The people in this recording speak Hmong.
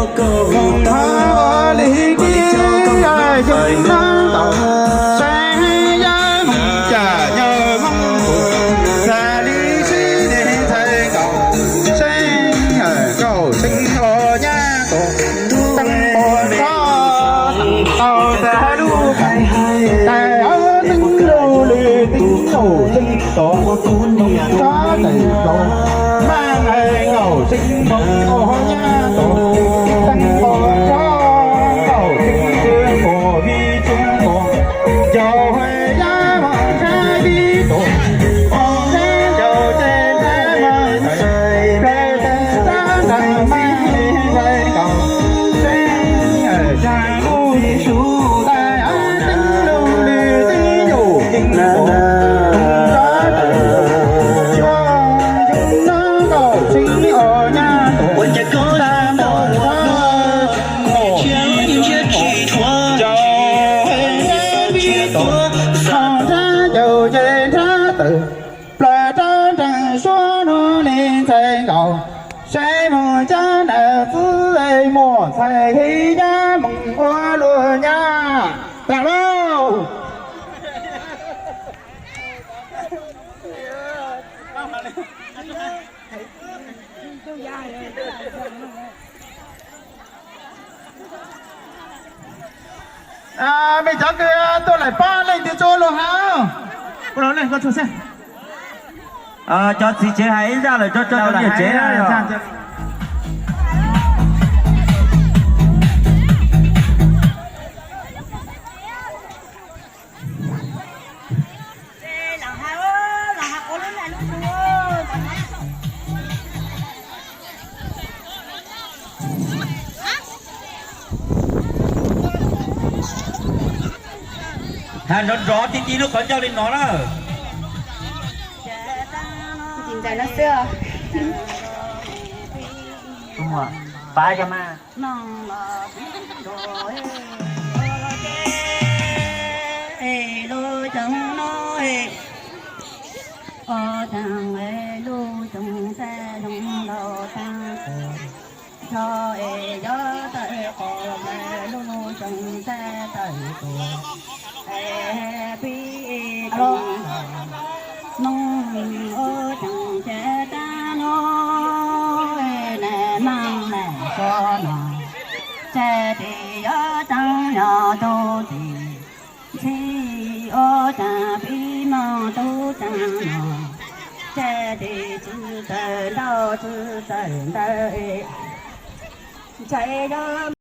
Mus thov ua li kib yog xyoo no ntaus, saib yog mus cas yog mus, tag li sib li ntxhais nkaus, seeb nkaus seeb ua nyab nkaus, teeb ua tsob, tau tag lub, tag ob teeb lub lwm teeb nkaus seeb tod, tsob tais nkaus, maj nkaus seeb nkaus ua nyab nkaus, teeb ua tsob nkaus seeb, tsuag nkaus vij tsuag nkaus, ncaus yab mas saib vij nkaus, saib ncaus ces saib mas ntxhais, saib saib sab nraag mas ntxhais nkaus, saib saab lub ib sub, saib ob teeb lub lwm teeb nkaus seeb nkaus, tsob tais nkaus, tsob tais nkaus, xyoo no nkaus seeb ua nyab nkaus, tag nkaus tsob nkaus, ncaus yab vij nkaus, ncaus nrab ncaus ces nrab tawm, plaws rab nreeg suab nuav li ntxhais nkaus, saib moog cab nam txwv muam ntxhais hib nyab moog ua luag nyab tas lauj. Mej cov kws tuaj laim pab leej twg tso lug has. Cov txiv tsev hais ib zaj lawm rau cov niam tsev. Has nrov nrov ti ti lub qhov ncauj li no na. Pab cov mas. Lub xyoo no es, o, tag lub xyoo tag zoo nraug tag, tso es cov tawm qos lub xyoo tag tawm tuag, es pib es tag, noog ua tseem ces tag no, es naj maam naj so no, ces tes yuav tseem yog tug txiv ntxhib ua tsaag pib moog tub tsaag no, ces tes txwv tawm ntaug txwv tawm ntawd, ntshai yuav